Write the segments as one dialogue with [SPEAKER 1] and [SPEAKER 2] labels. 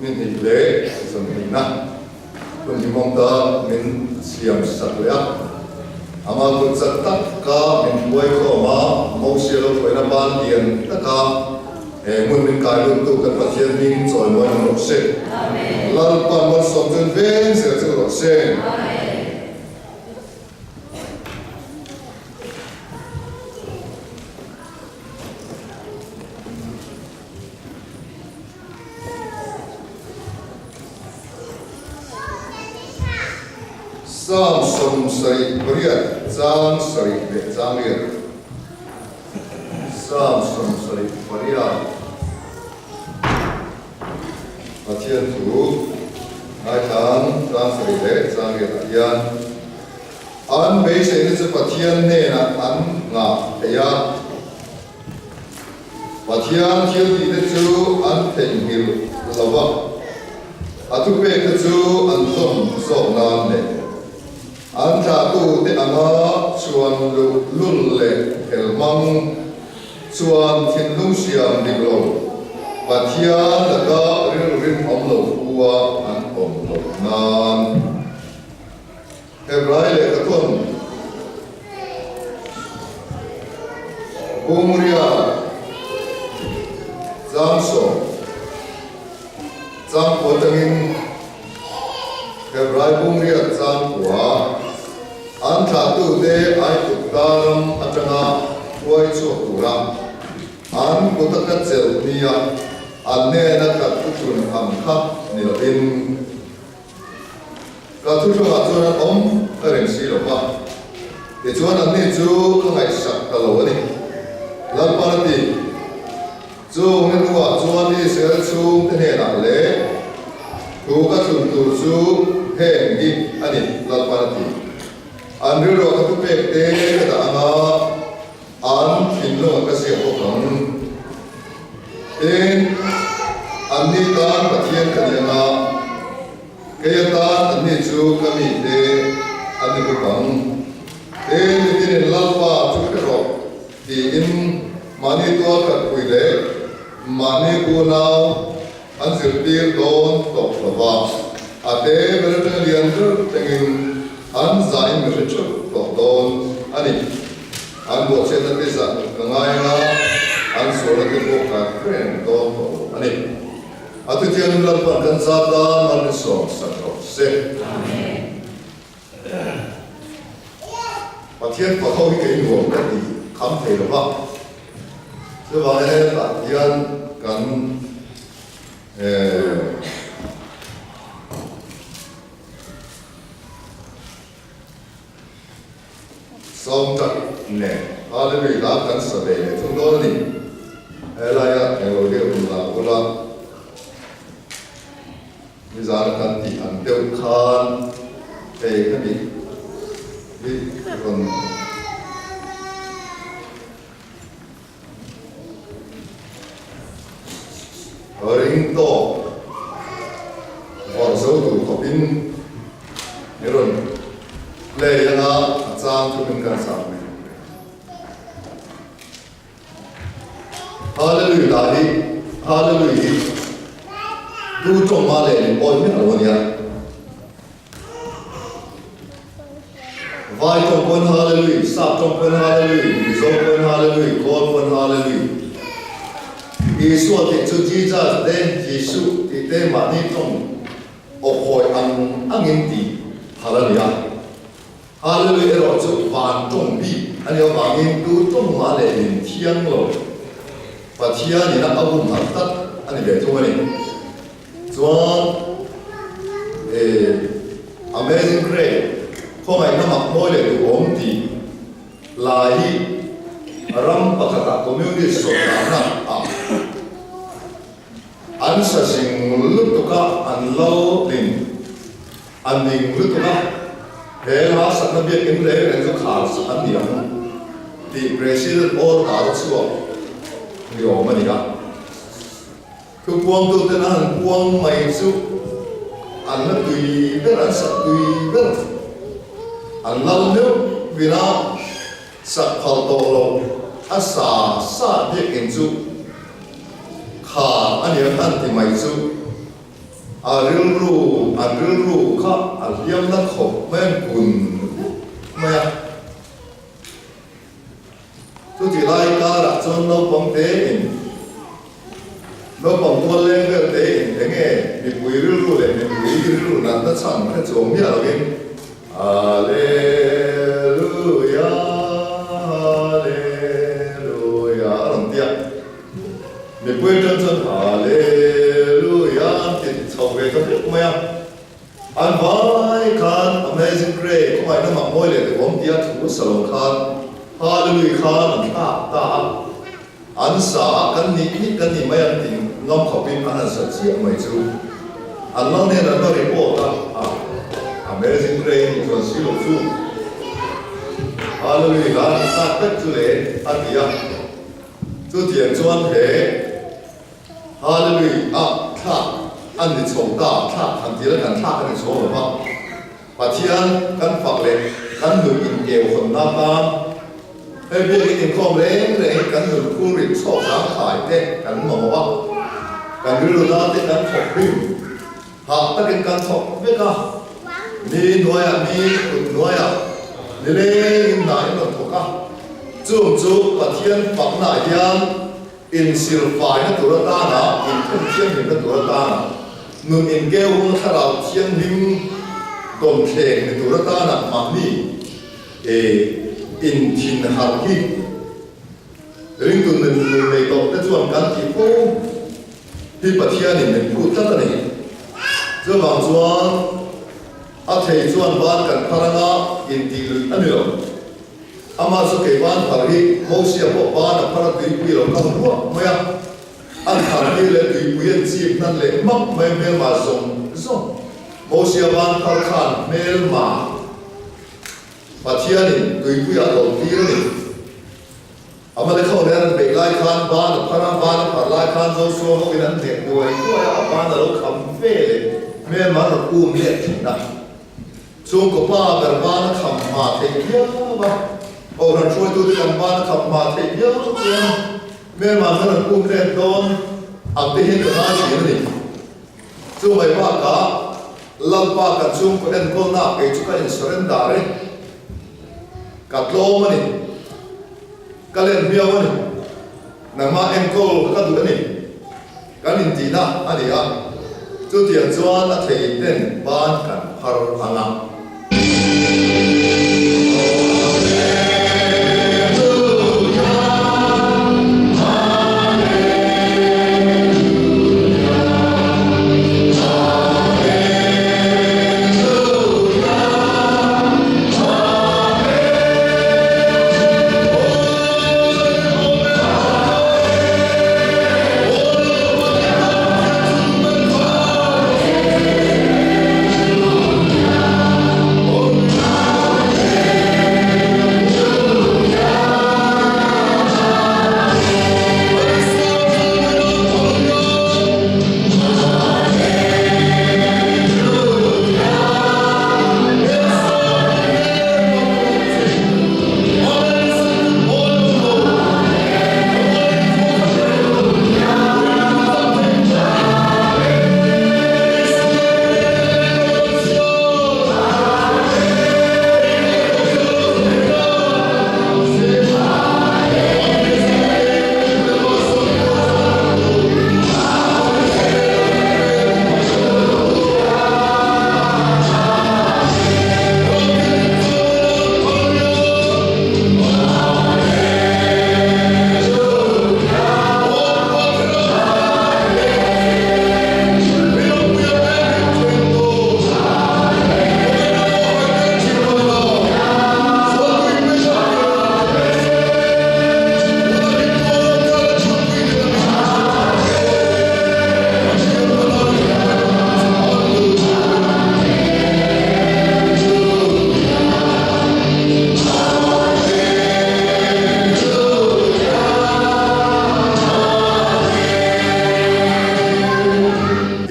[SPEAKER 1] Ni hnih leh 20 na hun hlimawm ta min siam sak leh a. Amah kut chak taka min hruai khawm a, Mosia lo hruaina ban lian taka he hmun min kai luttu kan Pathian hming chawimawi awm rawh se. Lalpan malsawm chuan veng zel chu rawh se. Psalm 78 chang sarih leh chang riat Psalm 78 Pathian thu ngaithlang chang sarih leh chang riat ah hian an beiseina chu Pathian hnenah an nghah theih a. Pathian thiltihte chu an theihnghilh lo va, a thupekte chu an zawm zawk nan leh an thlahtute anga chhuan luh lul leh helhmang chuan thinlung siam dik lo Pathian laka rilru rinawm lo khua an awm loh nan. Hebrai lehkhathawn Bungria Changsaw Changkua atangin Hebrai Bungria Changkua an thlahtute Aigupta ram atanga hruai chhuak tura an kut a ka chelh nia an hnena ka thuthlun ang kha ni lovin. Ka thuhrangah chuan an awm ka reng si lo va, tichuan anni chu ka ngaihsak ta lo a ni. Lalpan a ti, Chung ni hnuah chuan Israel chhungte hnenah leh thu ka thlun tur chu heng hi a ni, Lalpan a ti. An rilruah ka thupek te ka dah anga an thinlungah ka ziak bawk ang. Tin, anni tan Pathian ka ni anga, kei atan anni chu ka mite an ni bawk ang. Tin, mitinin Lalpa chu hre rawh tiin mahni tual khat pui leh mahni unau an zirtir dawn tawp lo va, a te ber atanga lian ber thlengin an zahin mi hre theuh tawh dawn a ni. An bawhchhiatna te zah ka ngai anga, an sualna te pawh ka hreng dawn tawh lo a ni. A thutiangin Lalpan kan zat tan mal min sawmsak rawh se. Pathian fa ho hi kei nuam ka ti kham thei lo va, chuvangin hetah hian kan Sawmtak nen Hallelujah hla kan sa ve leh thung dawn a ni. Helaia englo deuh hun la ula. Nizana kan tih ang deuh khan hei hemi hi rawn ring tawk vawrh zo tur khawpin i rawn play anga a chang thumin kan sa mai. Hallelujah hla hi Hallelujah hi tu tawng mah leh min awi miah lo a nia. Vai tawng pawn Hallelujah, Sap tawng pawn Hallelujah, Mizo pawn Hallelujah, Kawl pawn Hallelujah. Isua tih chu Jesus te, Jisu tih te mahni tawng awkhawi ang angin tih phal a ni a. Hallelujah erawh chu van tawng bik a nih avangin tu tawng mah leh min thiang lo Pathian ina a humhalh tak a ni ve thung a ni. Chuan eh Amazing Grace khawngaihna mak mawi leh duhawm tih lai hi ram pakhatah Communist sawrkarna ah an sa zing lutuk a an lo ling A ning lutuk a, he hla sakna biakinn reng reng chu khar sak an ni ang tih President order a chhuak ni awm a ni a. Thupuangtuten a han puang mai chu an la tui ber, an sak tui ber, an lal meuh vin a, sak phal tawh lo a sa sa biakinn chu khar a ni ang an ti mai chu. A rilru, an rilru kha a hliam na khawp mai an kun vek mai a. Chuti lai karah chuan naupang tein, naupang tual leng vel tein enge mipui rilru leh mipui rilru natna chhan hre chuang miah loin Hallelujah, Hallelujah a rawn ti a. Mipui atang chuan Hallelujah an ti chho ve ta vek mai a. An vai khan Amazing Grace khawngaihna mak mawi leh duhawm tia thu sa lo khan Hallelujah khan an thlak ta a. An sa a, kan nih nih kan nih mai an ti ngam khawpin an han sa chiah mai chu. An lo nen an va report a, a Amazing Grace nih chuan si lo chu Hallelujah khan an thlak vek chu le a ti a. Chutiang chuan he Hallelujah ah thlak a ni chho ta, thlak han tih la kan thlak a ni chho lo va, Pathian kan fak leh kan nun inkeu hawnna atan hei biakin inkhawm reng rengin kan nun khur rit chhawk zangkhai te kan mamawh a, kan rilru na te kan thawk hrim hah takin kan thawk vek a, mi hnuaiah mi kut hnuaiah nilengin hna in rawn thawk a, chung chu Pathian faknaah hian Insilfaina tur atana, inthun thianghlimna tur atana, nun inkeu huna thlarau thianghlim dawnthleng ni tur atana mahni inthin harh hi ringtu nun nun nei tawh te chuan kan tih fo hi Pathianin min phut tlat a ni. Chuvang chuan a thei chuan ban kan phar anga intih luih a ni lo. Amah chu kei ban phar hi Mosia pawh ban a phar a tuipui lo kam ruah mai a, an thar tir leh tuipui an chip hnan leh hmak mai hmelma zawng zawng. Mosia ban phar khan hmelma Pathianin tuipuiah a lo tir a ni. Amalekho nen an beih lai khan ban a phar a, ban a phar lai khan Joshua hoin an hnek duai duai a, a ban a lo kham ve leh hmelma an rawn um let thin a. Chhungkaw pa ber ban a kham hma theih viau a, Kohhran hruaitute kan ban a kham hma theih viau chuan hmelma hman an um let dawn ang te hian ka ngai thin a ni. Chu mai bakah Lalpa kan chhungkaw enkawlna kei chu ka insurrender e, ka tlawm a ni, ka len viau a ni, nangmah enkawl ka duh a ni. Kan intihna a ni a, chutiang chuan a thei ten ban kan phar ang a.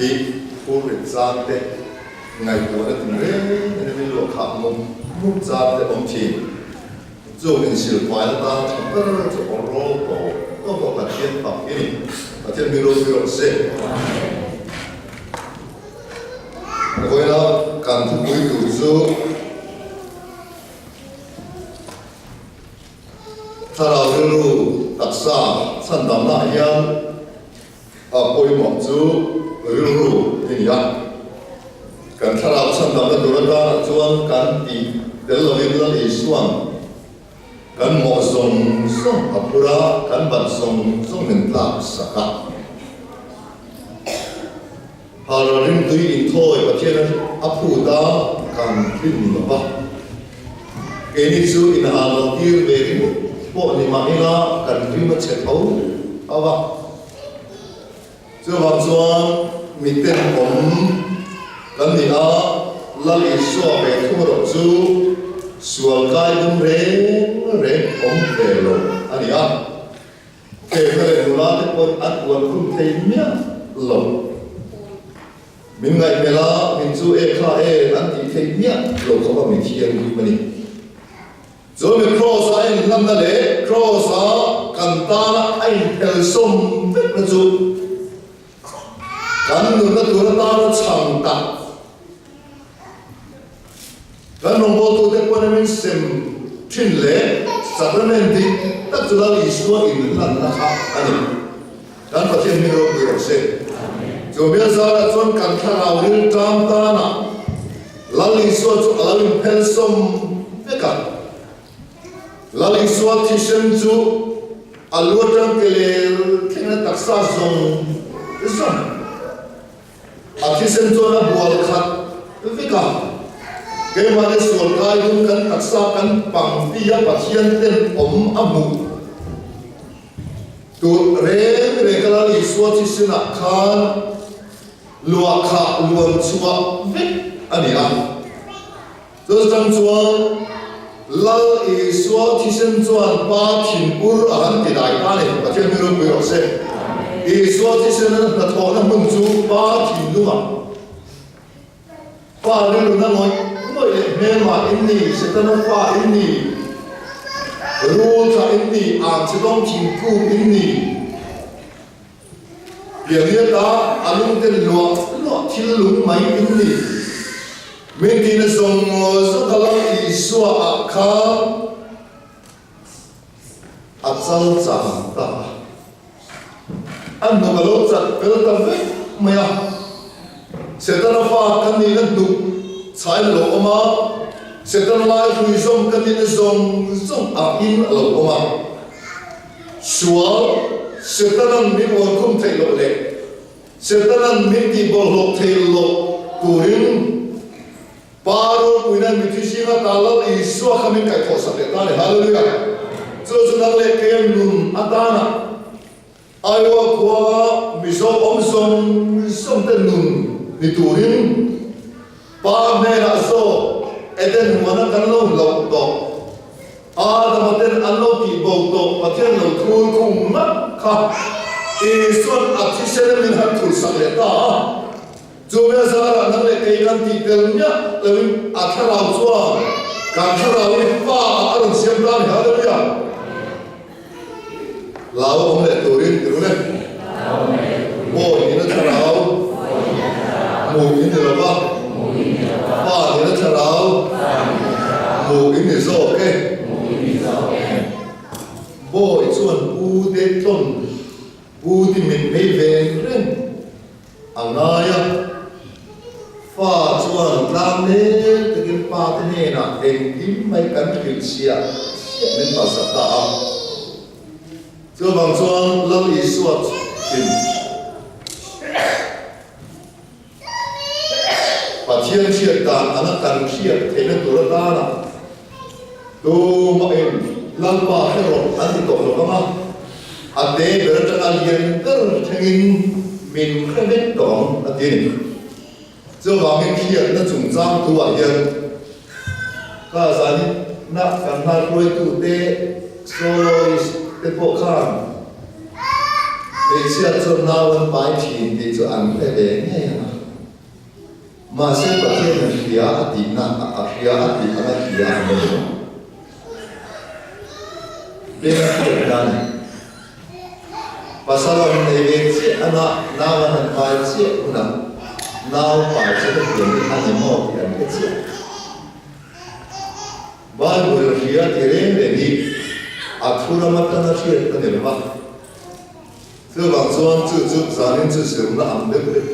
[SPEAKER 1] Tih phurrit zan te ngaihtuahna tinreng in min luahkhah mum mum zan te awm thin. Chung insilfaina tan tha ber chu aw rawl tawh tawp a Pathian fak hi ni. Pathian mi ropui rawh se. Vawiina kan thupui tur chu Thlarau rilru taksa chhandamnaah hian a pawimawh chu rilru i ni a. Kan thlarau chhandamna tur atana chuan kan tih tel lovin Lal Isua'n Kan mawh zawng zawng a phur a, kan bat zawng zawng min tlak sak a. Hara rimtui inthawi Pathian a phut a, kan tlin lo va. Keini chu inhal lo tir ve ringawt pawh ni mah ila kan rim a chhe tho tho a. Chuvang chuan miten awm kan ni a, Lal Isua ve thung erawh chu sual kai dum reng reng awm ve lo a ni a, Thehna leh nula te pawhin an uan khum thei miah lo. Min ngaihmelh a, min chu e kha e an tih thei miah lo khawp a mi thianghlim a ni. Chuan Kraws-a a inhlanna leh Kraws-a kan tana a inphelhsawm vekna chu kan nunna tur atana chhang tak kan rawngbawltute pawn min sem thin leh sacrament dik tak chu Lal Isua inhlanna kha a ni. Kan Pathian hming ropui rawh se. Chu bial zarah chuan kan thlarau rilṭam tanah Lal Isua chu a lo inphelhsawm vek a. Lal Isua thisen chu a lu aṭang ke lel thleng a taksa zawng zawng a thisen chuan a bual khat vek a. Keimahni sual kai dun kan taksa kan pangti a Pathian ten awm a hmuh. Tur reng reng ka Lal Isua thisenah khan luah khah luan chhuah vek a ni a. Chutang chuan Lal Isua thisen chuan Pa thinur a han ti dai ta a ni. Pathian mi ropui rawh se. Isua thisen a hnathawhna hmun chu Pa thinlungah. Fa rilru na ngawih ngawih leh hmelmah in ni, Setana fa in ni, rul thlah in ni, ang che dawng thingkung in ni. Pianriata a lungten luah luah thil lung mai in ni. Min tihna zawng zawng kha Lal Isua ah khan a chal chang ta a. A hnuk a lo chat fel ta vek mai a. Setana fa ka nihna hnuk chhain a lo awm a, Setana lai hrui zawm ka nihna zawng zawng ah in a lo awm a. Sual, Setana'n min uankhum theih loh leh Setana'n min tihbawlhhlawh theih loh turin Pa ropuina mithi zinga ta Lal Isua kha min kaihthawh sak leh ta a ni. Hallelujah! Chu chu nang leh keia nun atana Iowa khua Mizo awm zawng zawng te nun ni turin Pa hnenah zawk Eden huana kan lo hlauh tawh Adama ten an lo tih bo tawh Pathian lo thur khum ngat kha Isua'n a thisena min han thur sak leh ta a. Chu mia zarah nang leh kei kan tih tel miah loin a thlarau chuan kan thlarau hi fa ah a rawn siam ta a ni. Hallelujah! Hlau awm leh turin ti run e. Bawi in a thlarau hmuh in ni lova, fa in a thlarau hmuh in ni zawk e. Bawi chuan pu te tlawn pu ti mit mei ven reng. A ngai a, fa chuan tlang hmel takin pa te hnenah engkim mai kan hrilh siah siah min palsak ta a. Chuvang chuan Lal Isua thin Pathian hriat dan anga kan hriat theihna tur atana tumahin Lalpa hre rawh an ti tawh lo vang a, a te ber atanga lian ber thlengin min hre vek tawh ang a ti a ni. Chuvangin hriatna chungchang thu ah hian ka zanina kan hnar hruaitute soloist te pawh khan hmeichhia chuan nau an pai thin tih chu an hre ve ngei ang a. Mahse Pathian in hria a tihna a hria a tih anga hria a ni lo. Beng a hriat na a ni. Pasal an nei ve chiah anga nau an han pai chiah hunah. Nau pai chu hetiang hi a ni maw tih an hre chiah. Bible hria ti reng reng hi a thuram atanga hriat a ni lo va. Chuvang chuan chu chu zanin chu zirna ang deuh vek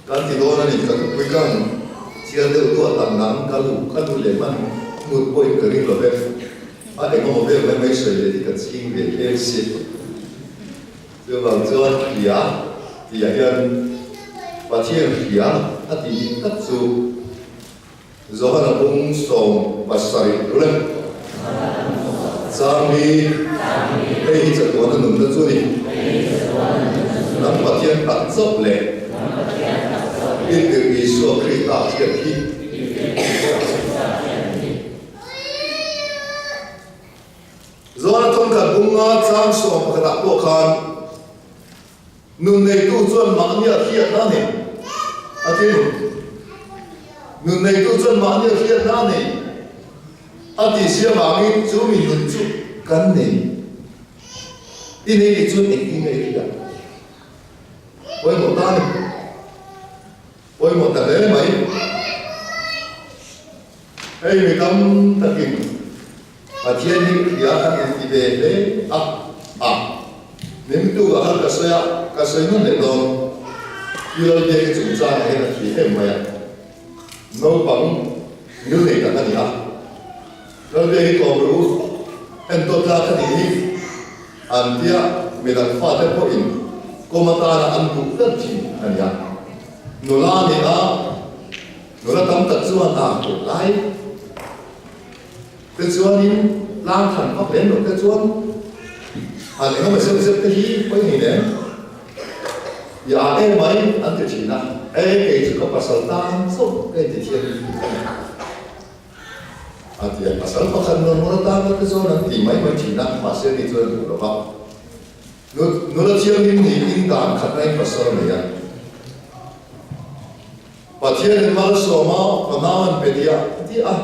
[SPEAKER 1] kan ti dawn a ni. Ka thupui kang chial deuh duah tam dang ka lu ka lu leh hman hmut pawhin ka ring lo vek. A engemaw vel mai mai sawi leh hi ka ching ve hle si. Chuvang chuan hria tihah hian Pathian hria a tih dik tak chu Johana bung 70 ru le. Changli, hei hi chatuana nunna chu ni. Nang Pathian tak chauh leh i tirh Isua Krista hriat hi. Johana thawnkhat bunga chang sawmpakhatah pawh khan Nun neitu chuan mahni a hriatna a nei, a ti ni. Nun neitu chuan mahni a hriatna a nei, a tih si avangin chu mi nun chu kan nei. I nei tih chuan engtin nge i hriat? Pawimawh ta a ni. Pawimawh ta hle mai. Hei mi tam takin Pathian hi hria kan inti ve hle a, a Nimtu ah khan ka sawi a, ka sawi nawn leh dawn. Pi Lalbiaki chungchangah hian a thi em mai a, naupang ngil nei tak a ni a. Lalbiaki kawm ru entawn tlak a nih hi an tia midang fate pawhin kawm atana an duh tlat thin a ni a. Nula a ni a, nula tam tak chuan a hmuh lai. Tichuanin tlang than vak lem loh te chuan han eng emaw zeuh zeuh te hi pawi nei lem i a em mai an ti thin a, e kei chu ka pasal tan chauh ka inti thiam ka ni a ti a, pasal pakhat nuam mawr atan te chuan an ti mai mai thin a, mahse ni chuan a duh lo va, nula thianghlim niin dan khatna in pasal a nei a. Pathianin malsawma fanau an pe diah diah a,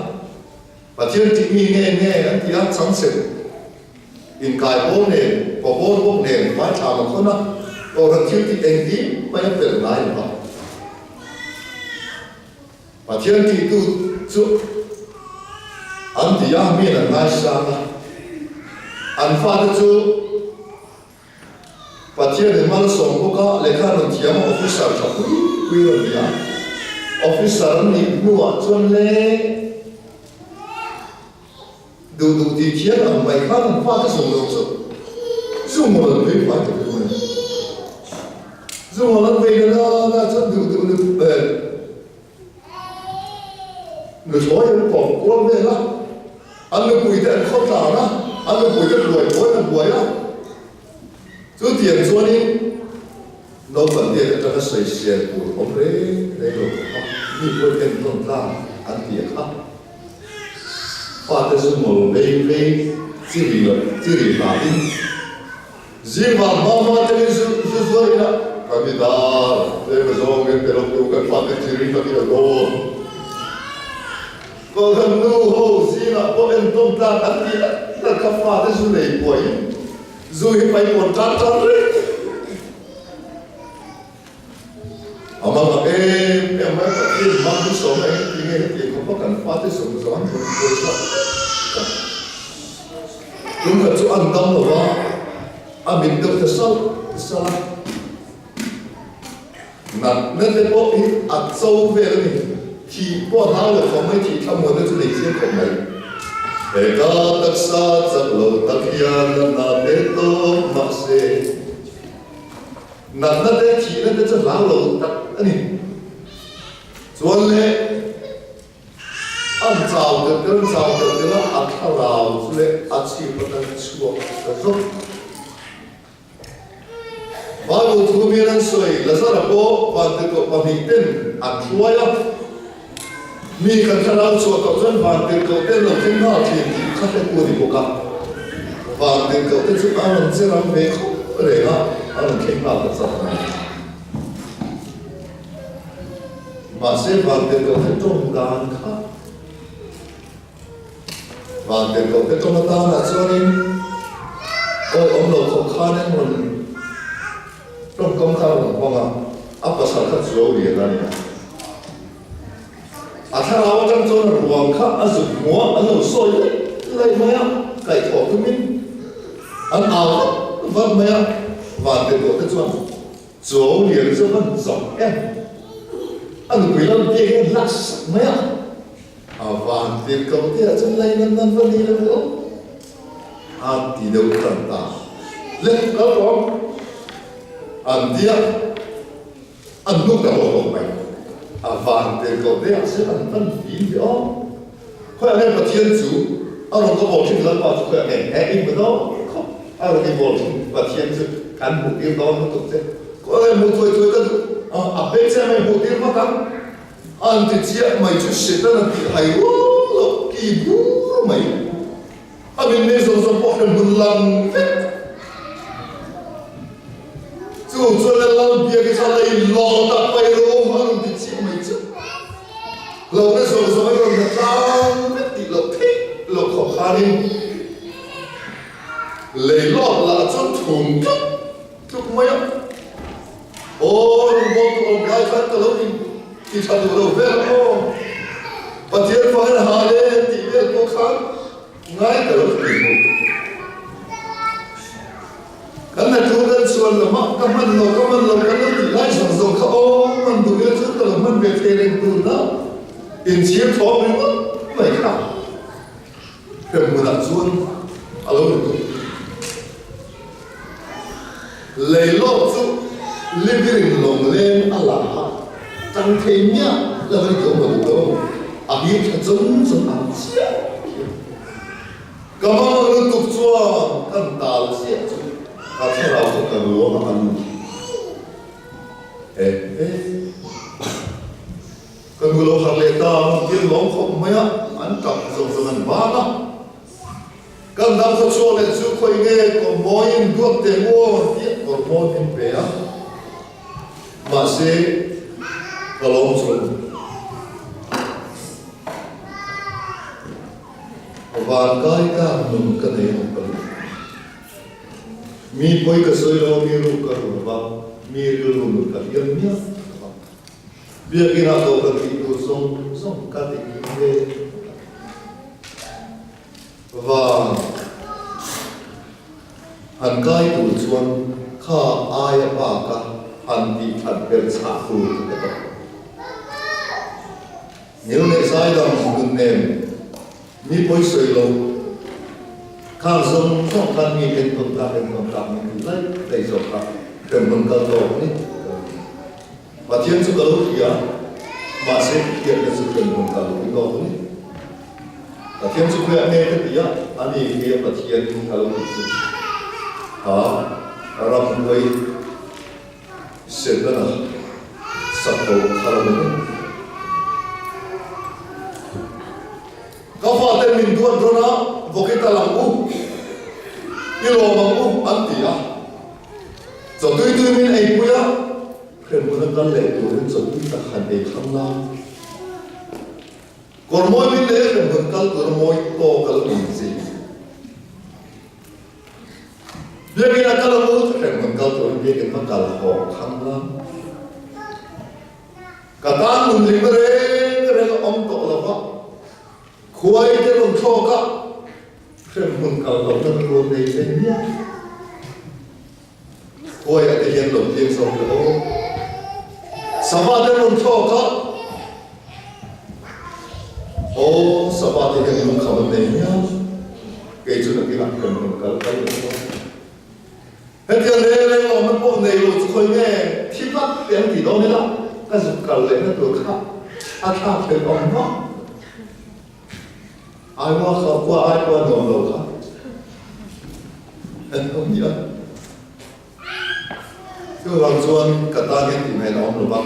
[SPEAKER 1] Pathian tih mi nge nge an ti a, changchep inkai pawl nen, pawbawr bawk nen hmaithlam a khawn a, Kohhran thil tih engkim mai a pel ngai lo va. Pathian tihtu chu an ti a, miin an ngaisang a, an fate chu, Pathianin malsawm bawk a, lehkha rawn thiam a officer tha pui pui rawn ni a, officer an nih hnuah chuan le duh duh tih thiam ang mai khan an fate zawng lo chu zungawl an vei fai ta thung a ni. Zungawl an vei na na na chuan duh duh eh nuthlawi an kawm kual vel a, an nupuite an khaw tlan a, an nupuite buai buai an buai a. Chutiang chuanin naupang te atanga sawisel tur awm reng reng lo khawp a, mi pawhin entawn tlang an ti a kha. Fate chu ngawl vei vei chi ri lo chi ri hlahin zing vang hma hma tengin zu zu zuar ila ka mi dar tlem azawngin pe lo tu kan fate chi ri takin a dawn. Kohhran nu ho zingah pawh entawn tlak an tih tlat kha fate zu nei buaiin zu hi paipawn tan tan reng a mang ang em em mai Pathian mang hi sawm a engti nge hetiang khawpa kan fate zawng zawng an rawn buai chhuak tak tumkhat chu an dam lo va a mit deuh ta salh salh a. Natna te pawh hi a cho vel a ni. Thih pawh a hlau lo khawp mai, thih thlamuanna chu nei chiang khawp mai. He ka taksa chak lo tak hian natna te tawp mah se, natna te thihna te chu hlau lo tak a ni. Chuan le an chau telh telh an chau telh telh a, a thlarau chu leh a chhip atang chhuak ta zawk. Bible thu mian an sawi, Lazara pawh vantirhkoh pahnihten an hruai a, mi kan thlarau chhuah tawh chuan vantirhkoh te an lo thleng nghal thin tih kha hretu a ni bawk a. Vantirhkoh te chu a rawn che ram ve khawp reng a, a rawn thleng nghal ta chak mai. Mahse vantirhkoh te tawng dan kha Vantirhkoh te tawng atanah chuanin awi awm lo khawp khan an rawn tawngkam kha a rawn hmang a, a pasal. kha chuau lian a nia. A thlarau atang chuan ruang kha a zuk hmuh a, an lo sawi laih laih mai a, kaihthawh tumin an au vat vat mai a, Vante tawh te chuan chuau lian chu van zawk em? A nupui lam te hian lak sak mai a, a vantir ko te ah chuan laih nan nan va ni lo aw a ti deuh tan ta. Le kal tawh ang an ti a. An hnuk ta hlawh hlawh mai. A van tel ko te ah se an van fim ve aw. Khawiah nge Pathian chu a rawn ka bawl thin Lalpa chu khawiah nge he i hmu dawn khawp a rawn i bawl thin Pathian chu kan hmuh tir dawn lutuk che. Khawiah nge hmuh thuai thuai ka duh a a hmeichhia mai hmuh tir hmak ang an ti chiah mai chu Satan a tih hai rual loh ki bur mai. A min nei zawng zawng pawh hrem hun lang vek. Chu chuan a lal biak hi chuan lei lawt a pai rawh a rawn ti chiah mai chu. Hlauhna zawng zawng a rawn la tlang vek tih loh theih loh khawp khanin lei lawt lah chuan thum tluk tluk mai a. Aw rawngbawltu awm lai khan ka lo in ti tha duh lo vel aw. Pathian fangin a hal e tih vel pawh khan ngai ka lo ti bawk. Kan hnathawh kan chhuan lamah ka hman lo ka hman lo kan lo tih lai zawng zawng kha aw hman duh ila chuan ka lo hman ve thei reng tur na inchhir thawm ringawt mai kha hremhmunah chuan a lo ni tawh. Leilawk chu Libirin lawngleng a la a, tang thei miah lo a ni tawh maw duh lo, a him tha chawng chawng ang chiah hian. Ka hmang lutuk chuan kan tal chiah chu ka thlarau chu ka ruang a a lut he he. Ka nu lo harh leh ta, thil lawm khawp mai a, an tap zawng zawng an ban a. Kan dam khaw chhuak leh chu khawi nge kawr mawiin duat teh maw tih kawr mawi min pe a, mahse ka lawm chuan vankai ka nun ka nei ang ka lu. Mi pawi ka sawi lo, mi ruk ka ru lova, mi rilru nun ka hliam miah lova. Biakinn ah dawh ka tih tur zawng zawng ka ti kim ve. Van han kai tur chuan kha aia baka han tih that ber chhah tur ka tawh. Ngil leh zaidam nun nen mi pawi sawi lo khang zawng zawng khan mi entawn tlak entawn tlak min ti laih laih zawk kha hremhmun kal tawk a ni. Pathian chu ka lo hria, mahse hriatna chu hremhmun kal lo i tawk a ni. Pathian chu khawiah nge ka ti a, ani hi a Pathian ka lo tih chu kha ramhuai Setana sakho kha lo ni reng. Ka fate min duat rawn a, vawk i tal ang u, i lawm ang u an ti a. Chaw tui tui min eipui a, hremhmun a kal leh turin chaw tui tak han ei thlang la. Kawr mawi min leh hremhmun kal tur mawi tawk a lo inzei. Biakinn a kal ang u, hremhmun kal turin biakinn va kal haw thlang la. Ka tan nun lim reng reng a awm tawh lo va, khuai te rawn thlawk a, Hremhmun kal lohna tur nei ve miah. Khuaiah te hian lo piang zawk le aw. Sava te rawn thlawk a, aw sava te hian lungkham an nei miah. Kei chu nakinah hremhmun kal kal leh dawn. Hetiang reng reng lawmna pawh nei lo chu khawi nge thi vat te an tih dawn ila ka zuk kal lehna tur kha a thlak hlelh awm vak. Aiwa kha khua ai pawh a nuam lo kha an awm ni a. Chuvang chuan ka tan hian tih ngaihna awm lo va,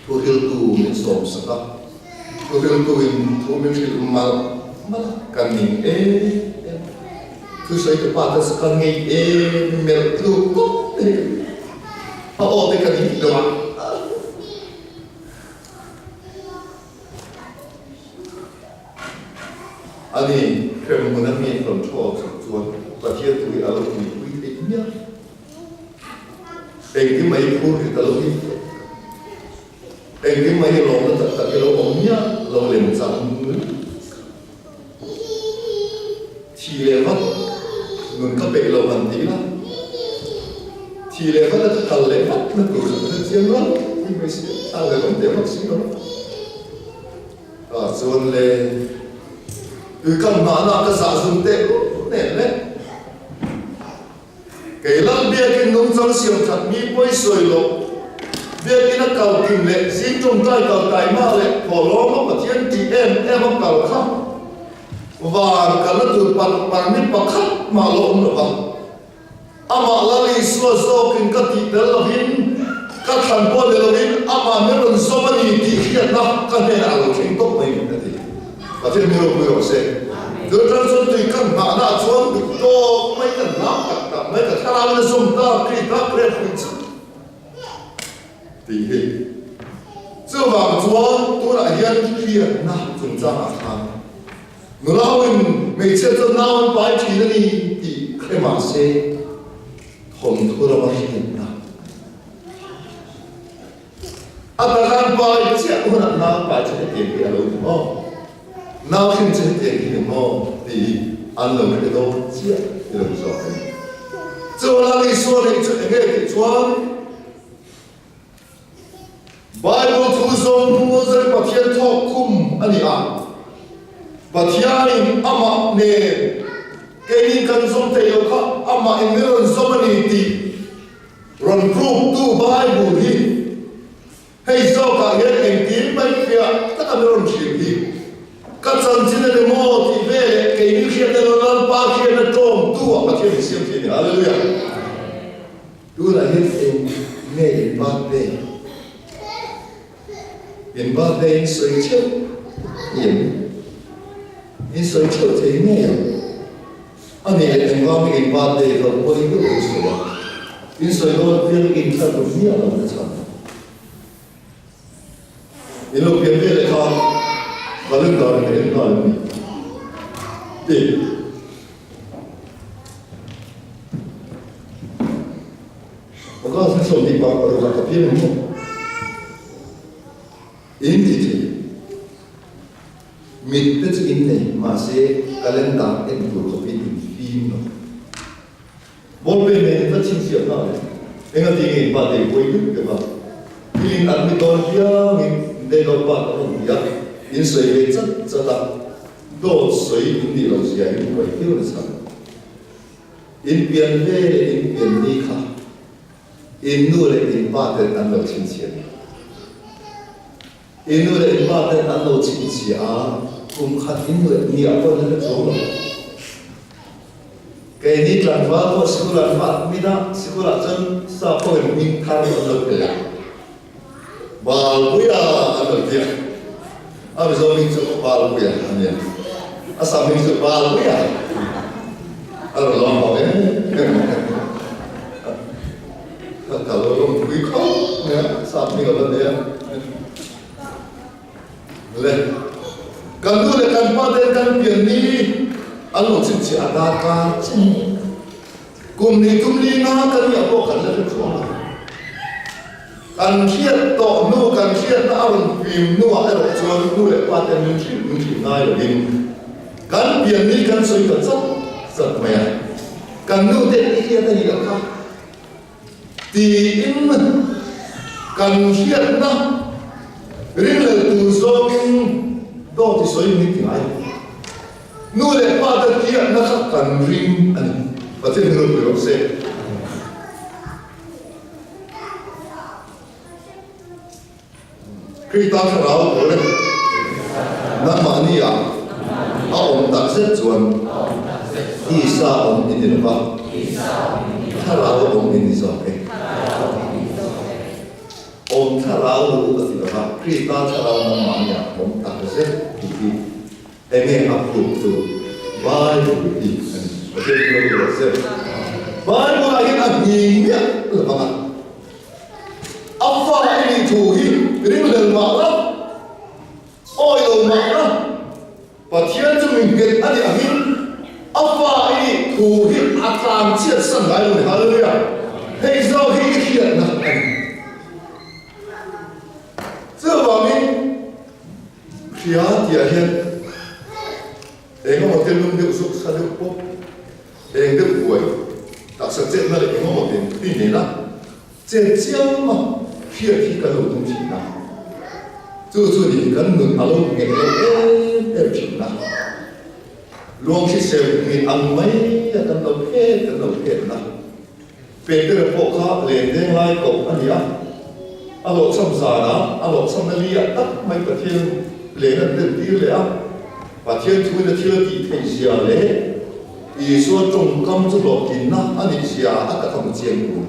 [SPEAKER 1] thuhriltu min sawm sak a, thuhriltu in thu min hrilh malh malh a, ka ning em em a, thusawi tu pa te chu ka ngei em melh tluk tawp mai a aw te ka ning lo a. A ni, hremhmun a mi control chak chuan Pathian thu hi a lo tuipui theih miah. Engtin mai phur hi ka lo him tawh. Engkim mai hi lawmna tak tak hi lo awm miah lo lem chang Thi leh vat nun ka peih lo han ti ila, thi leh vat a ka kal leh vat na tur kha ka hre chiang lo tih mai si a, thla leh awm teh vak si lo. Tah chuan le tui kam hnahna ka zah zum teh nen le. Kei lam biakin nungchang siam that mi pawi sawi loh, biakin a kal kim leh zing tawngtai kal taima leh thawhlawm a Pathian tih em em a kal kha van kalna tur permit pakhat mah lo awm lo va. Amah Lal Isua zawkin ka tih tel lovin, ka thlan pawh ni lovin amah min rawn zawm a ni tih hriatna ka hnenah a lo thleng tawp mai a ti. Pathian mi ropui rawh se. Chu atang chuan tui kan nghahna ah chuan duk tawk mai kan lam tak tak mai ka thlarau in a zawm ta kri ta kre phui chu tih hi. Chuvang chuan tunah hian hriatna chungchang ah khan nula ho in hmeichhia chuan nau an pai thin a ni tih hre mah se thawmthu rama hriatna A takhan pai chiah hunah nau pai chu hetiang hi a lo ni maw? Nau hrim chu hetiang hi ni maw? tih hi an lo hre dawn chiah ti lo zawk a ni. Chuan Isua neih chu enge tih chuan Bible thu zawng zai Pathian thawk khum a ni a, Pathianin amah nen keini kan zawm thei lo kha amah in min rawn zawm a ni tih Rawn prove tu Bible hi hei zawkah hian engtin mai fiah taka min rawn hrilh hi ka chanchin a ni maw tih veleh keini hriatna lo Lalpa hriatna tlawm tu ah Pathian min siam thei a ni. Hallelujah! Tunah hian eng nge in birthday? In birthday in sawi theuh em? In sawi theuh thei ngei ang. A nih leh engvang in birthday kha pawi deuh in sawi a, in sawi dawn piang in thla duh miah lo na chhan. In lo pian ve leh kha calendar in en nghal em ni? Ti. August ni 20 pa parukah ka piang em maw? In ti thei. Mit te chu in nei, mahse calendar en tur khawpin in fim lo. Ball pen nen in va chhinchhiah nghal e. Enga ti nge in pa te buai deuh deuh a, thil in an mit dawn apiangin date of birth a rawn ti a, in sawi ve chat chat a, dawt sawi in nih loh zia in buai viau nasa. In pian ve in pian ni kha in nu leh in pa ten an lo chhinchhiah ni. I nu leh i pa ten an lo chhinchhiah a, kum khat in leh ni ah pawh an la chuang lo. Keini tlangval pawh sikul an hmat mit a, sikul ah chuan sap ho in hming thar an lo pe a, Balpuia an lo ti a, a Mizo hming chu Balpuia a nia, a sap hming chu Balpuia a rawn lawm bawk em em mai. Ka lo lawmpui khawp mai a, sap hming a va nei a. Le, kan nu leh kan pa ten kan pian ni an lo chhinchhiah a darkar chin. Kum ni tum li nga kan nih ah pawh kan la hre chuang lo. Kan hriat tawh hnu, kan hriatna a rawn fim hnuah erawh chuan nu leh pa ten min hrilh min hrilh ngai lovin kan pian ni kan sawi ta chat chat mai a. Kan nu ten i hriat a nih loh kha. Tiin kan hriatna ringlel tur zawngin dawt i sawi min ti ngai. Nu leh pa te hriatna kha kan ring a ni. Pathian hi ropui rawh se. Krista thlarau tur e. Nangmahni ah a awm tak zet chuan tisa awm i ni lo va, thlarau awm i ni zawk e. Awm thlarau lu a ti lo va, Krista thlarau nangmahni ah awm tak zet tih hi enge a proof chu Bible hi a ni. Pathian chu lo rawh se. Bible ah hian a nghing miah lo vang a. A fa i nih thu hi ringhlel mah la, awi lo mah la, Pathian chu min nghet a nih angin a fa i nih thu hi a tlan chhiat san ngai lo ni. Hallelujah! Hei zawk hi i hriatna a ni. Chuvangin. Hria tihah hian eng emaw te lum deuh zawk sa deuh pawp, eng deuh buai, taksa chetna leh eng emaw te ti nena chet chiam a hriat hi kan lo tum thin a. Chu chu ni kan nun a lo nghet lo em em thin a. Luang hrisel ngei ang mai a kan lo phet kan lo phet na. Petera pawh kha len deng lai koh a ni a, a hlawhchham zanah a hlawhchhamna li ah tak mai Pathian len an den tir leh a, Pathian thuin a thil a tih theih zia leh Isua tawngkam chu hlawhtlinna a nih zia a tak a hmu chiang tur.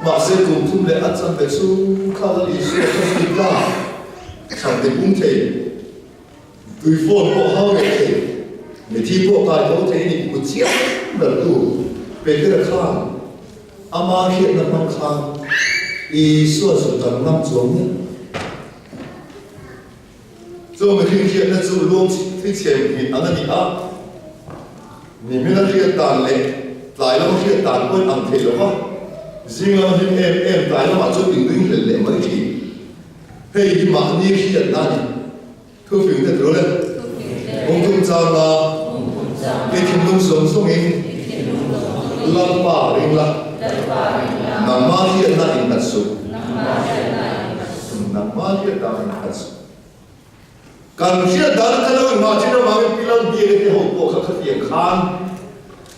[SPEAKER 1] Mahse kum thum leh a chanve chhung kha Lal Isua kha zui ta chhan te pum thei. Tui phone pawh hau leh thei, mithi pawh kai tho thei nih hmu chiang ber tu Petera khan ama hriatna hmang khan Isua chu dang ngam chuang miah. Chu mihring hriatna chu luang thli chhem thin ang a ni a, nimina hriat dan leh tlai lama hriat dan pawhin ang thei lo va, zing lama hlim em em tlai lamah chuan inringhlel leh mai thin. Hei hi mahni hriatna a ni. Thufing te tul e. Hungthum changa i thinlung zawng zawngin Lalpa ring la, nangma hriatna innghat suh. Nangma hriatna innghat suh. Kan hriat dan kha lo inngah thin avangin Pi Lalbiaka te ho pawh kha khatiang khan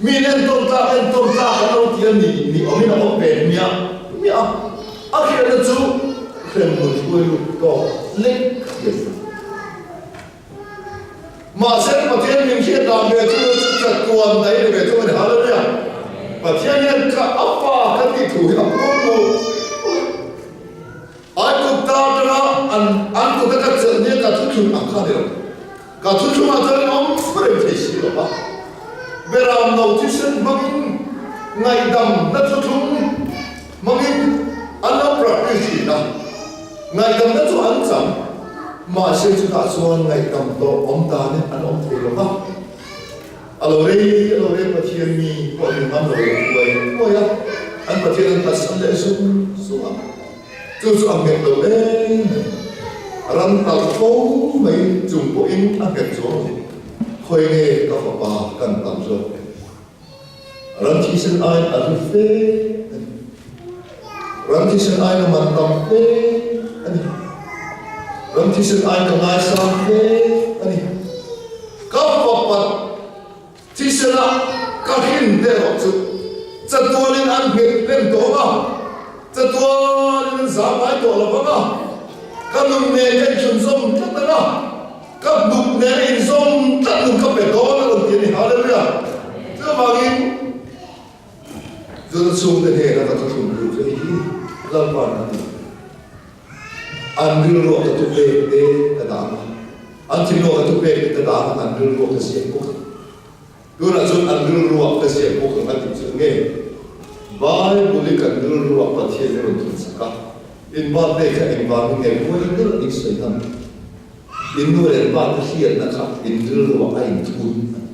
[SPEAKER 1] mi in entawn tlak entawn tlak an lo ti a ni ni awmin a awm ve miah miah a. A hriatna chu hremhmun hruai lut tawk lek hriat a. Mahse Pathian min hriat dan ve chu chu chatuan daih ni ve thung a ni. Hallelujah! Pathian hian ka a fa ka tih thu hi a pawimawh. An kut ta atanga an an kut a ka chelh nia ka thuthlung ang kha ni lo. Ka thuthlungah chuan in awm reng thei si lo va. Beram no thisen hmangin ngaihdamna thuthlung hmangin an lo practice thin a. Ngaihdamna chu an chang, mahse chutah chuan ngaihdam tawh awm danin an awm thei lo va. A lo rei a lo rei Pathian mi pawh an ngam lo leh thuai thuai a, an Pathian an phatsan leh zung zung a, chu chu a nghet lo em em. Ram talh fo mai chung pawhin a nghet chuang lo. Khawi nge ka fapa kan tam zawk em? Ram thisen aiin a hlu fe a ni. Ram thisen aiin a man tam fe a ni. Ram thisen aiin ka ngaisang fe a ni. Ka fapa thisena ka hrin te erawh chu chatuanin an nghet reng tawh ang a, chatuanin an zam ngai tawh lo vang a, ka nun nen ka inchhunzawm tlat ang a. Ka hnuk nen inzawm tlat nun ka pe dawn a rawn ti a ni. Hallelujah! Chuvangin Juda chhungte hnena ka thuthlung tur chu hei hi Lalpa'n a ti. An rilruah ka thupek te ka dah ang a, an thinlungah ka thupek te ka dah ang a, an rilruah ka ziak bawk ang. Tunah chuan an rilruah ka ziak bawk ang a tih chu nge? Bible hi kan rilruah Pathian i rawn thunsak a, in birthday kha engvangin nge puai deuh in sawi ngam? In nu leh pa te hriatna kha in rilruah a inthun a ni.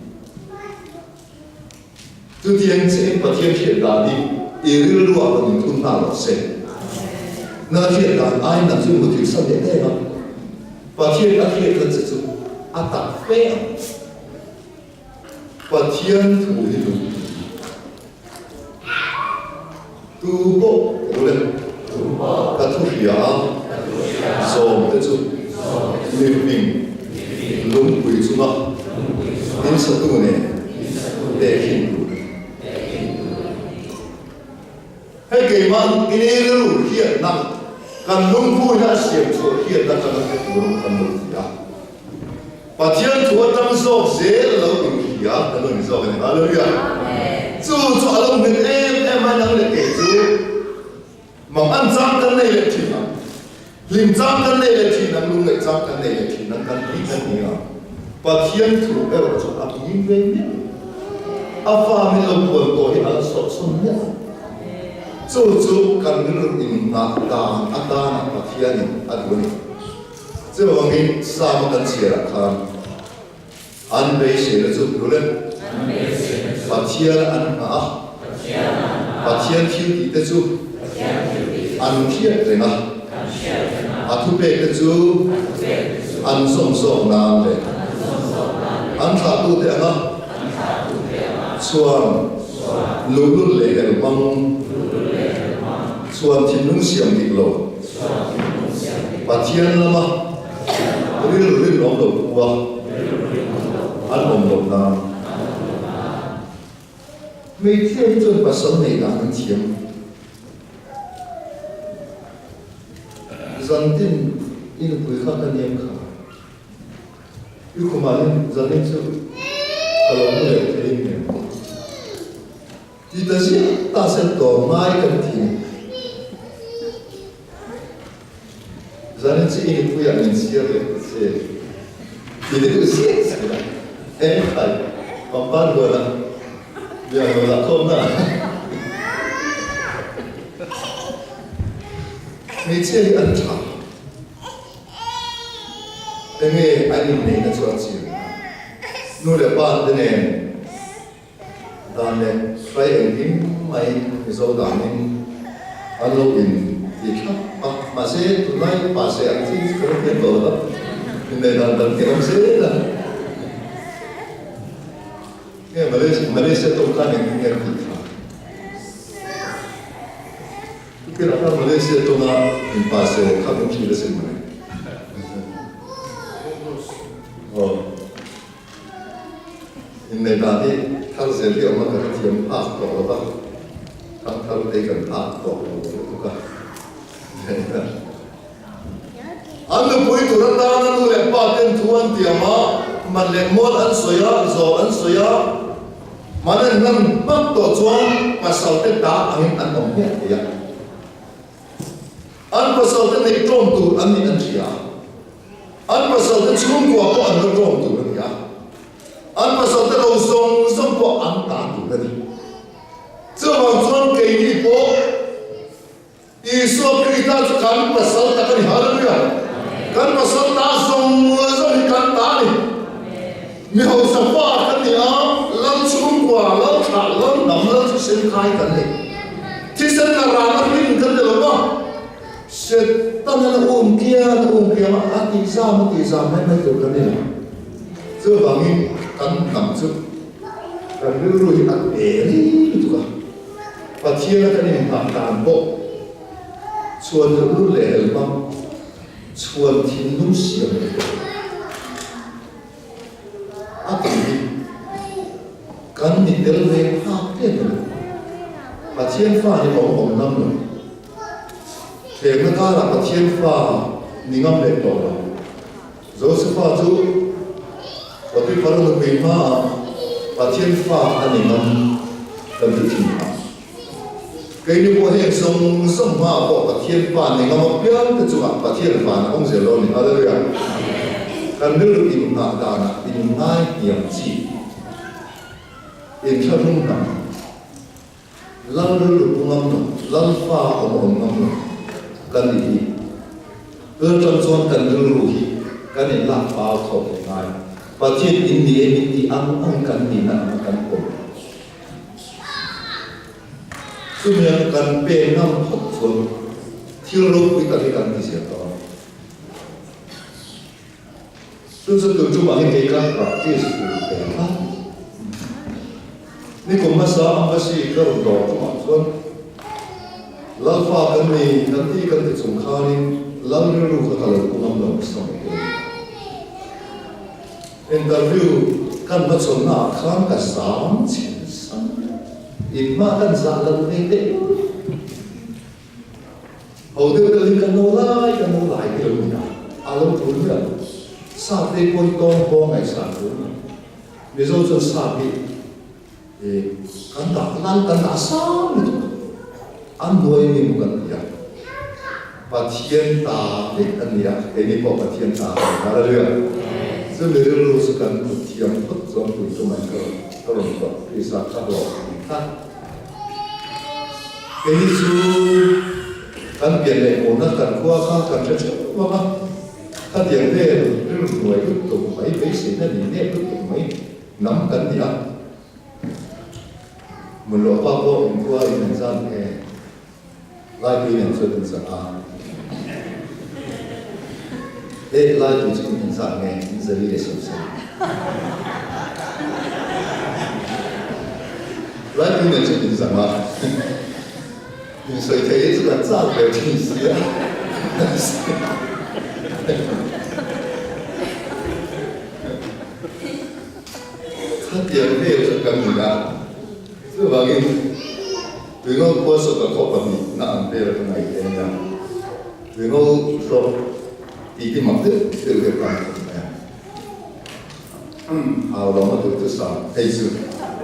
[SPEAKER 1] Chutiang chiahin Pathian hriat dan hi i rilruah rawn inthun nghal rawh se. Na hriat dan aiin nang chu muthilh san leh em a, Pathian a hriat khan che chu a tak fe ang. Pathian thu hi lung Tu pawh ka duh le? Ka thu hria a, zawm te chu mifing lungpui chunga insatu nen tehkhin tur a ni. Hei keimah rilru hriatna, kan lungpui a siam chhuah hriatna atanga hre tur kan lo ti a. Pathian thu atang zawk zel a lo inhria kan lo ni zawk a ni. Hallelujah! Chu chu a lo nghet em em a, nang leh kei chu mang an chang kan nei leh thin ang, hlim chang kan nei leh thin ang, lungngaih chang kan nei leh thin ang, kan ti kan ni ang. Pathian thu erawh chu a him ve miah lo. A fa min lo puan tawh hi a la sawhsawn miah lo. Chu chu kan rilru innghah dan atana Pathianin a duh a ni. Chuvangin Psalm-a kan chhiarah khan an beiseina chu tul e. Pathian an nghah a, Pathian thil tihte chu an hriat reng a. A thupekte chu an zawm zawk nan leh an thlahtute anga chhuan luhlul leh hel hmang chhuan thinlung siam dik lo Pathian lama rilru rinawm lo pua an awm loh nan. Hmeichhia hi chuan pasal nei dan an thiam. Zantin i nupui kha ka niam kha. I khumah hian zanin chu ka lo mu leh thei em? Ti ta ziah ta se tawm ngai kan ti ni. Zanin chu i nupuiah min chhiar leh ta che. Ti deuh ziah ziah a. Eng khai, pangpar huana bia lo lah khawm na. Hmeichhia hi an tha. Enge an inneihna chu a chian a. Nu leh pa te nen. Dan leh hrai engkim mai Mizo danin an lo in ti thlap a, mahse tunlai pa se ang chi chu ka lo hriat tawh lo, inneih dan dan hi a awm zel a. Nge Malaysia tawng khan engtin nge an tih tha? Chutih khan Malaysia tawnga in pa se kha min hrilh asin mawle. Aw. Inneih dan hi thar zel hi awm a kan thiam phak tawh lo va, thang thar te kan phak tawh lo lutuk a. An nupui tur atana nu leh pa ten thu an tiam a, man leh mual an sawi a, zawh an sawi a, man an hlan hmak tawh chuan pasal te ta angin an awm hmiah thei a. An pasal te neih tlawm tur an nih an hria a. An pasalte chhungkua pawh an la tlawm tur a ni a, an pasalte lo zawng zawng pawh an ta tur a ni. Chuvang chuan keini pawh Isua Krista chu kan pasal tak a ni. Hallelujah! Kan pasal ta zawng zawng hi kan ta a ni. Mi hausa fa kan ni a, lal chhungkua, lal thlah, lal hnam, lal thisen kai kan ni. Thisen la rana hrin kan ni lo va. Setanan a um kian a um kiam a, a tih zam a tih zam mai mai tur kan ni lo. Chuvangin kan hnam chu kan rilru hi a pe rih lutuk a, Pathiana kan inhmah dan pawh chhuan luhlul leh hel hmang chhuan thinlung siam leh tawh a tih hi kan ni tel ve phak em em lo. Pathian fa hi awm awm ngam lo. Thlemna karah Pathian fa ni ngam leh tawh lo. Josefa chu Potiphar nupui hmaah Pathian fa a ni ngam kan ti thin a. Keini pawh heng zawng zawng hmaah pawh Pathian fa ni ngam apiang te chungah Pathian van a awm zel lo a ni. Hallelujah! Kan rilru inngah danah inngai hniam chi, inthlahrung hnam. Lal rilru pu ngam lo, lal fa awm awm ngam lo kan ni hi. Tun atang chuan kan rilru hi kan in lak fal thawk leh ngai. Pathian in ni e min tih ang ang kan nihna anga kan pawm. Chumi ang kan pe ngam phawt chuan thil ropui tak hi kan ti zel tawh ang. Chu chu tun tumah hi kei ka practice tur ve tlat. Nikum hmasa embassy ka rawn dawr tumah chuan Lalfa kan ni kan ti kan ti chung khanin Lal rilru kha ka lo pu ngam lo nasa mai te. Interview kan hmachhawnna ah khan ka zam chhe nasa mai. Inhma kan zah lo ve teh. Ho deuh deuh hi kan lo lai kan lo lai te lo ni a, a lo tul miah lo. Sap te pawn tawng pawh ngaihsan tur a ni. Mizo chuan sap hi eh kan dah lal kan dah sang lutuk a, an hnuai mi maw kan ti a. Pathian ta vek a ni a, keini pawh Pathian ta kan ni. Hallelujah! Chu mi rilru chu kan kut thiam phawt chuan tun tumah in ka rawn practice a, ka hlawhtling tlat. Kei chu kan pian leh hmuhna kan khua kha kan hre theuh vang a, khatiang vel rilru hnuai lutuk mai, beiseina ni nep lutuk mai hnam kan ni a. Hmunlawh pa pawh inkhua in an zan e, Laipui nen chuan an zan a. Hei lai tu chu in engzat nge in zali leh 70? Lai tu nen chuan in zam a, in sawi thei hi chu kan chak ber thin si a. Khatiang vel kha kan ni a, chuvangin Tuingo khua sawka khaw pahnihna ang vel ka ngaih te ania. Tuingo hrawk tih hi mak deuh deuh deuh ka ang mai a. Hau lo a duh chu sam hei chu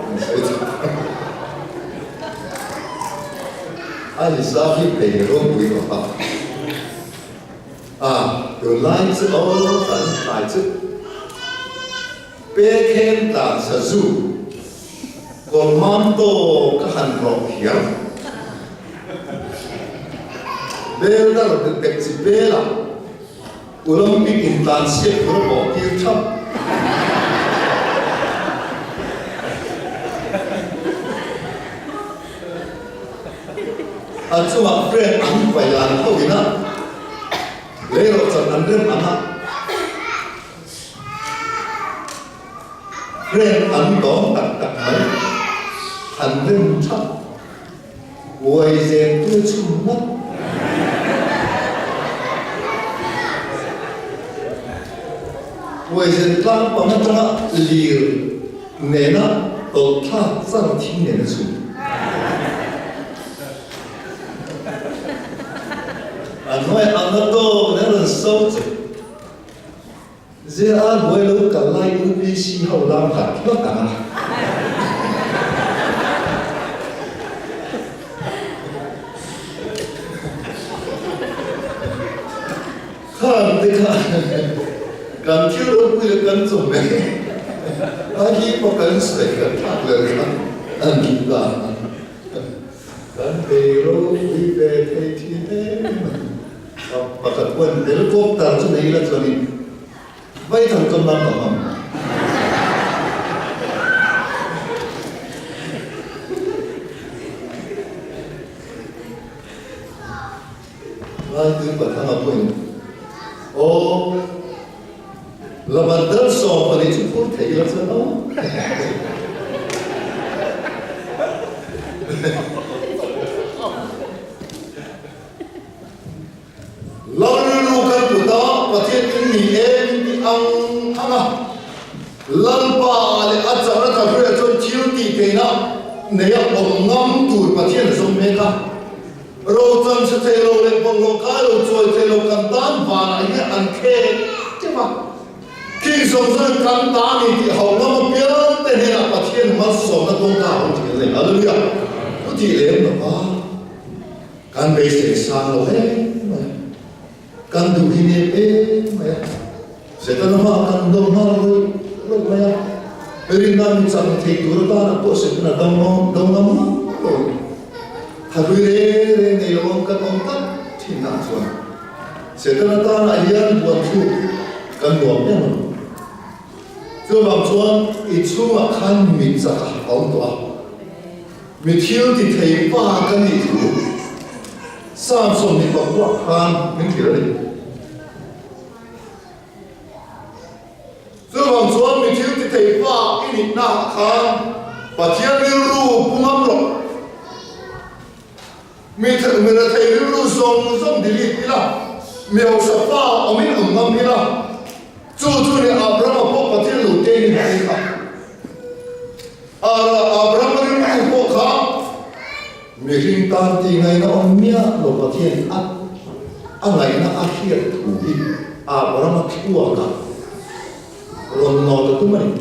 [SPEAKER 1] an sawi chak. A insa hi thei ropui khawp a. A, tunlai chu aw kan thlai chu Pekhem tlan sazu kawrhmam tawk ka han rawh thiam. Bel dar tek chi bela Olympic intlan chhiat tur a bawh tir thap. A chungah friend an vai an ho ina leirawh chan an rem ang a. Friend an dawng tak tak mai. Han rem thap. Uai zen tu chhun ngawt. Uai zen tlang pang atanga lir nena tawlh thlak char thing nena chhun. A hnuai anga tawk nen rawn so chu. JR buai lo kal lai UPC ho lam hlat hlat ang a. Khan te kha kan thil ropui leh kan chawhmeh a hi pawh kan sawi kan thlak leh kha a ni ta. Kan thei ropui ve thei thin em a ni. Pakhat pawhin helicopter chu nei ila chuanin vaithang chuan ram ka hmang. Laitui Pathanga pawhin aw Lavandar 12 chu phur thei ila chuan aw. Lalru kan put a, Pathian in ni e min ti ang ang a. Lalpa leh a chakna tha hruaiah chuan thil tih theihna neia awm ngam tur Pathian a zawm mek a. Rochan hre thei lo leh bawlhhlawh kai lo chawi thei lo kan tan vanah hian an khek teuh a. Khi zawng zawng kan ta a ni tih hauh ngam apiang te hnenah Pathian malsawmna kawngka a awm thei a ni. Hallelujah! Thu tih lem lo va. Kan beisei sang lo em mai a, kan duh hi nep em mai a, Setana hmaah kan do nghal rawih rawih mai a, rinna mi chak thei tur atana pawh Setana do do ngam lo tha hlui reng reng nei lo ang kan awm tak thin ah chuan Setana tanah hian buan thluk kan nuam em ang. Chuvang chuan i chhungah khan mi chak a awm tawh a. Mi thil ti thei pa ka nih thu Samson ni pakua khan min hrilh a ni. Chuvang chuan mi thil ti thei pa i nihna ah khan Pathian rilru pu ngam rawh. Mi mi rethei rilru zawng zawng delete ila, mi hausa pa awmin awm ngam ila, chu chu ni Abrahama pawh Pathian lo te in a ti kha. Abrahama rilru pawh kha mihring tan tih ngaihna awm miah lo Pathian a a ngaihna a hriat thu hi Abrahama thluaka rawn nawt a tum a ni.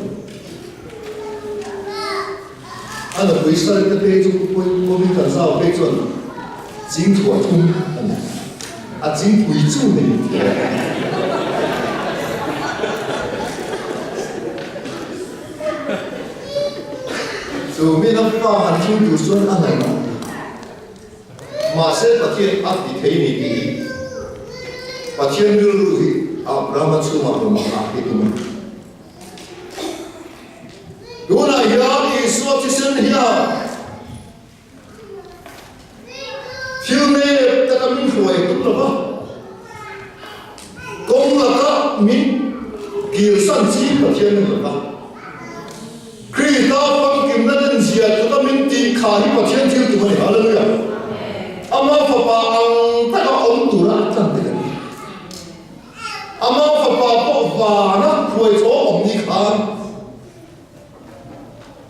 [SPEAKER 1] A nupui Sarite phei chu Pawmin kan zau phei chuan ching thuah thum a ni. A chingpui chu ni. Chu mi lam pa han thing tur chuan a ngaih ngawt a. Mahse Pathian a ti thei ni tih hi Pathian rilru hi Abrahama chhungah rawn nghah hi tum a ni. Tunah hian Isua thisen hian Thil nep taka min hruai tum lo va, kawng laka. min kirsan chi Pathian a ni lo va. Krista famkimna den zia tluk a min tih kha hi Pathian thil tum a ni. Hallelujah! Ama fapa ang taka awm tura a tlan tel a ni. Ama fapa pawh vana khuai chaw awm ni khan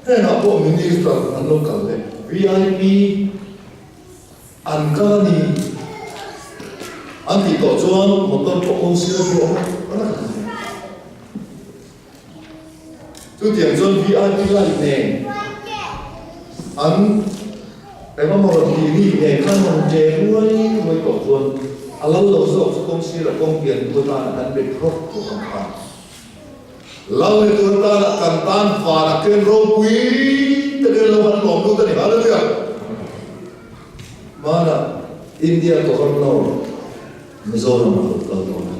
[SPEAKER 1] hnenah pawh minister an lo kal leh VIP an kal a ni an tih tawh chuan motor pawh kawng sir a hlawh a, a la kal thei. Chutiang chuan VIP light nen an engemaw rawn tih ri nen khan rawn che ruai ruai tawh chuan a lal lo zawk chu kawng sirah kawng pian tu atana kan bet rawk rawk ang kha. Lal ni tur atana kan tan vanah ken ropui takin lo han lawm lut a ni. Hallelujah! Hmanah India Governor Mizoram a lo kal dawn a.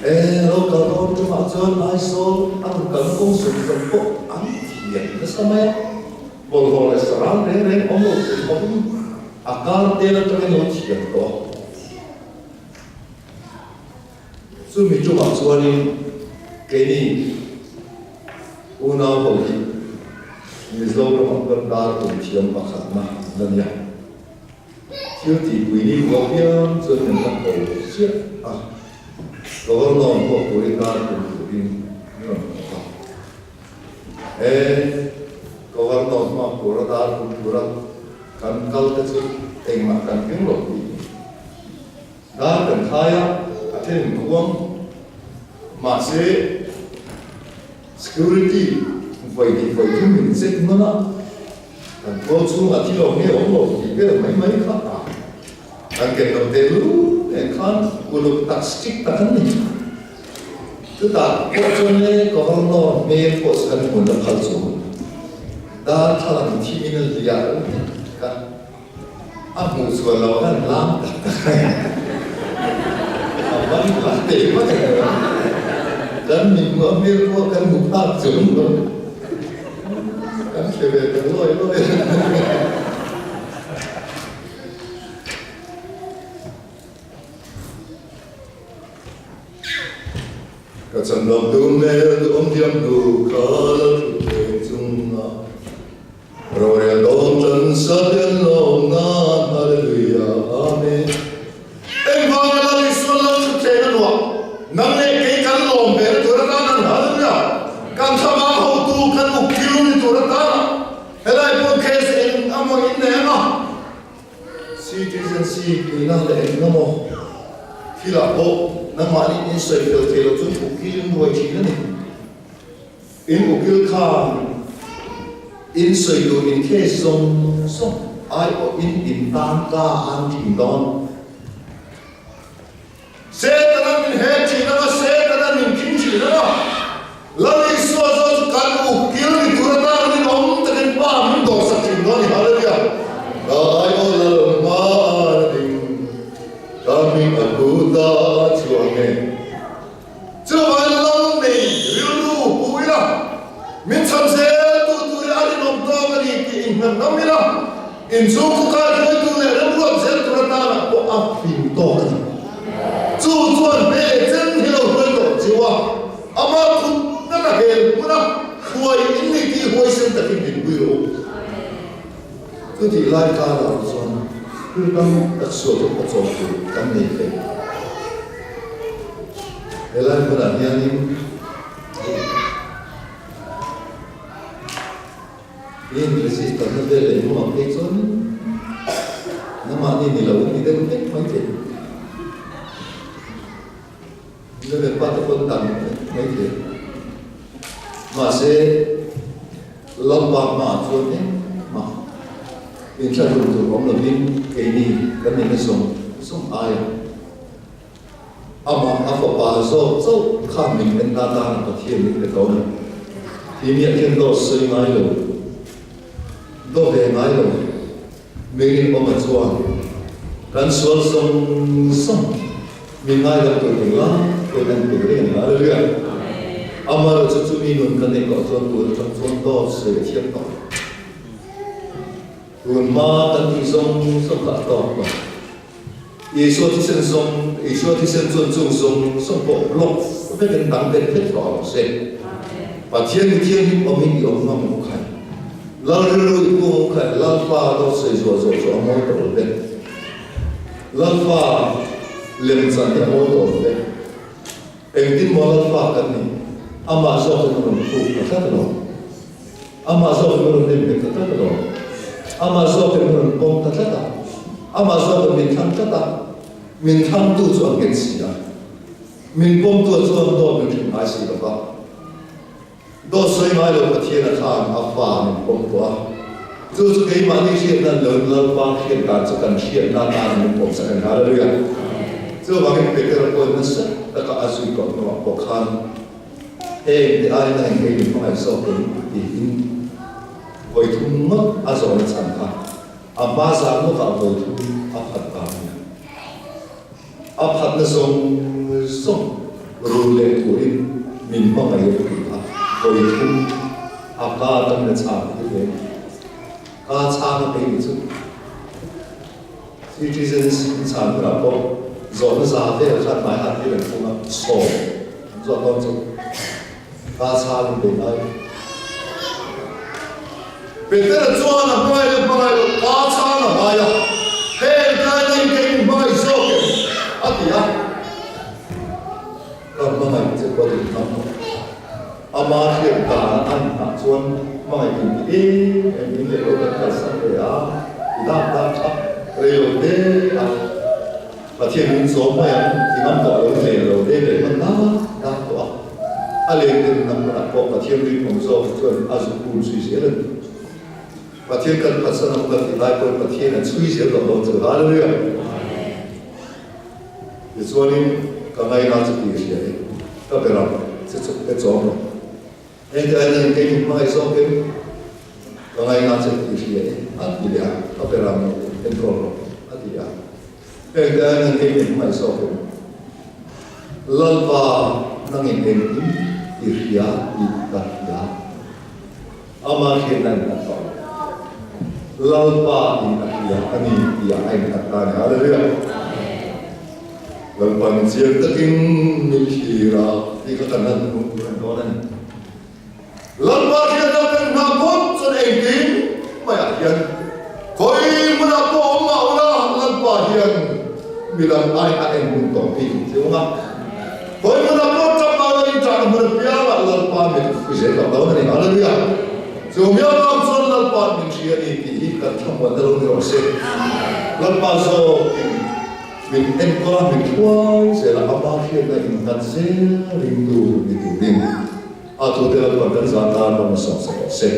[SPEAKER 1] E, lo kal dawn tumah chuan Aizawl a rawn kalna kawng zawng zawng pawh an thiam nasa mai a. Bawlhhlawh leh sarang reng reng awm lo thei khawpin a kar tel atangin lo thiam tawh a. Chumi tumah chuanin keini unau ho hi Mizoramah kan dar tum thiam pakhatna la nia. Thil tihpui ni kual piang chuan min la ko chiah a, Governor pawh turin dar tum turin min rawn ko a. He Governor hma tura dar tum tura kan kal te chu engmah kan keng lo tih dar kan khai a, a then in khuang. Mahse security vawi hnih vawi thum min check nawn a. Kan tual chhungah thil awm nge awm lo tih vel mai mai kha a kan ken lo teh lul nen khan uluk tak strict tak an ni. Chutah pawh chuan le Governor hmel pawh chu kan hmun a phal chu darthlalang thim in a liah mek a, a hmuh chuan lo khan lam tak tak a ni. A van la teh vat a kan mihmuh a hmel pawh kan hmu phak chung lo. Kan hre ve ta luai luai a. Ka chan lo tu hmel duhawm diam hnu kha la thut theng chunga rorel dawn tan sa pian lawm nan Hallelujah Amen. Engvanga Lal Isua lo thut theng a nuah nang leh kei kan lawm ve na tur atan an Hallelujah kan thlavang hotu kan ukil ni tur atana helai pawh case eng amaw in nei anga citizenship nihna leh eng emaw thilah pawh nangmahni in sawi fel thei lo chuan ukil in ruai thin a ni. In ukil khan in sawi tur in case zawng zawng aiawh in in tan ka an thin dawn. Setana min hek thin anga, Setana min khing thin anga, Lal Isua zawng chu kan ukil ni tur atan rinawm takin Pa min dawhsak thin dawn a ni. Hallelujah! Ka aiawh Lal hma a ding, ka hming a kut a chhuah nge. Chuvangin Lal nei rilru pu ila, min chhan zel tu turin a rinawm tawk a ni tih inhman ngam ila, inchhung khukai hruaitu leh remruat zel tur atana pawh a fing tawk a ni. Chu chuan hme chen hi lo hruai tawh chiu a, ama kut nana hel hmuna hruai in ni tih huaisen takin min pui rawh u. Chutih lai karah chuan thil tam tak sual chu ka chaw tur kan nei thei. Helai hmunah hianin in register na vel leh hmunah phei chuan nangmahni ni lo in ni deuh vek mai thei. Nu leh pa te pawn dang vek mai thei. Mahse, Lalpa hmaah chuan engmah inthlahrun tur awm lovin keini kan nihna zawng zawng aia amah a fapa zawk chauh khan min en na tana Pathian min pe tawh a ni. Hi miah hian dawt sawi ngai lo, daw ve ngai lo mingin awma chuan kan sual zawng zawng Mi ngaidam tur eng lai pawhin an pui reng a, Hallelujah! Amaherawh chu chumi nun kan neih tawh chuan tun atang chuan dawt sawi a thiam tawh. Tun hma kan tih zawng zawng kha a tawk tawh. Isua thisen zawng, Isua thisen chuan chung zawng zawng pawh block vekin dang bet vek tawh ang se. Pathian mi thianghlim awmin i awm ngam u khai. Lal rilru i kung u khai, Lalpa dawt sawi zuah zawh chu a mawi tawh lo vek. Lalpa lemchan hi a mawi tawh lo vek. Engtin maw Lalpa kan nih? Amah zawkin a rawn phuk ta tlat lo. Amah zawkin a rawn nem nghet ta tlat lo. Amah zawkin a rawn pawm ta tlat a. Amah zawkin min thlang tlat a. Min thlangtu chu a nghet si a. Min pawmtu chuan dawt min hrilh ngai si lo va. Dawt sawi ngai lo Pathian a khan a fa min pawm tawh a. Chu chu keimahni hriatna an lo Lalpa hriat dan chu kan hriatna atan min pawm sak a ni. Hallelujah! Chuvangin Petera pawhin nasa taka a zui tawh hnuah pawh khan heng te aiin a engkei min hmangaih zawk em tiin vawi thum ngawt a zawhna chhan kha a hma zan lawkah vawi thum a phat ta a ni. A phatna zawng zawng rul leh turin min hmangaih a ti a, vawi thum a ka dam le chhang hi ve ka chhang a pei ni chu citizens in chhan hunah pawh zawhna za vel khan hmai han tir an phung a, sawm an zawh dawn chu ka chhang in bei ngai. Petera chuan a hmangaih leh hmangaih loh pa chhang a hmai a, Heng tlai in kei min hmangaih zawk em? a ti a. Ka hmangaih che pawh in ngam lo. Ama hriat dan a ni hna chuan hmangaih in ti em em in leh lo kan kalsan ve a, i dak dak tha rei lo te a. Pathian min zawm mai ang ti ngam tawh lo len lo te leh hman dak dak tawh a. A len te nunna hmunah pawh Pathian rinawm zawk chuan a zuk um zui zel a ni. Pathian kan phatsan ang kan tih lai pawhin Pathian a chhui zel tawh dawn chu. Hallelujah! Tichuanin ka ngaina chu tih hria i ka ber ang che chuk te chawm rawh. Heng te aiin kei min hmangaih zawkin ka ngaina che tih hria i a ti leh a, ka ber ang enkawl rawh a ti a. Heng te aiin kei min hmangaih zawkin Lalpa nangin engkim i hria tih ka hria. Ama hriatna in kan tawh lo. Lalpa in a hria a ni tih ah a innghat ta a ni. Hallelujah! Lalpa min chiang takin min thlir a tih kha kan han hmuh tur a ni dawn a ni. Lalpa hriatna kan nghah phawt chuan engkim maiah hian khawi hmunah pawh awm mah ula Lalpa hian midang ai a en hun tawh bik ang che ung a. Khawi hmunah pawh ṭap mah ula in ṭahna hmun apiangah Lalpa min pui zel tawh dawn a ni. Hallelujah! Chu miau chuan Lalpa min hria a ni tih hi kan thlamuanna lo ni rawh se. Lalpa zawkin Min enkawl a, min hruai zel a, ama hriatna innghat zel ringtu ni turin a tute Lalpan kan zan tan rawng a sawm sak rawh se.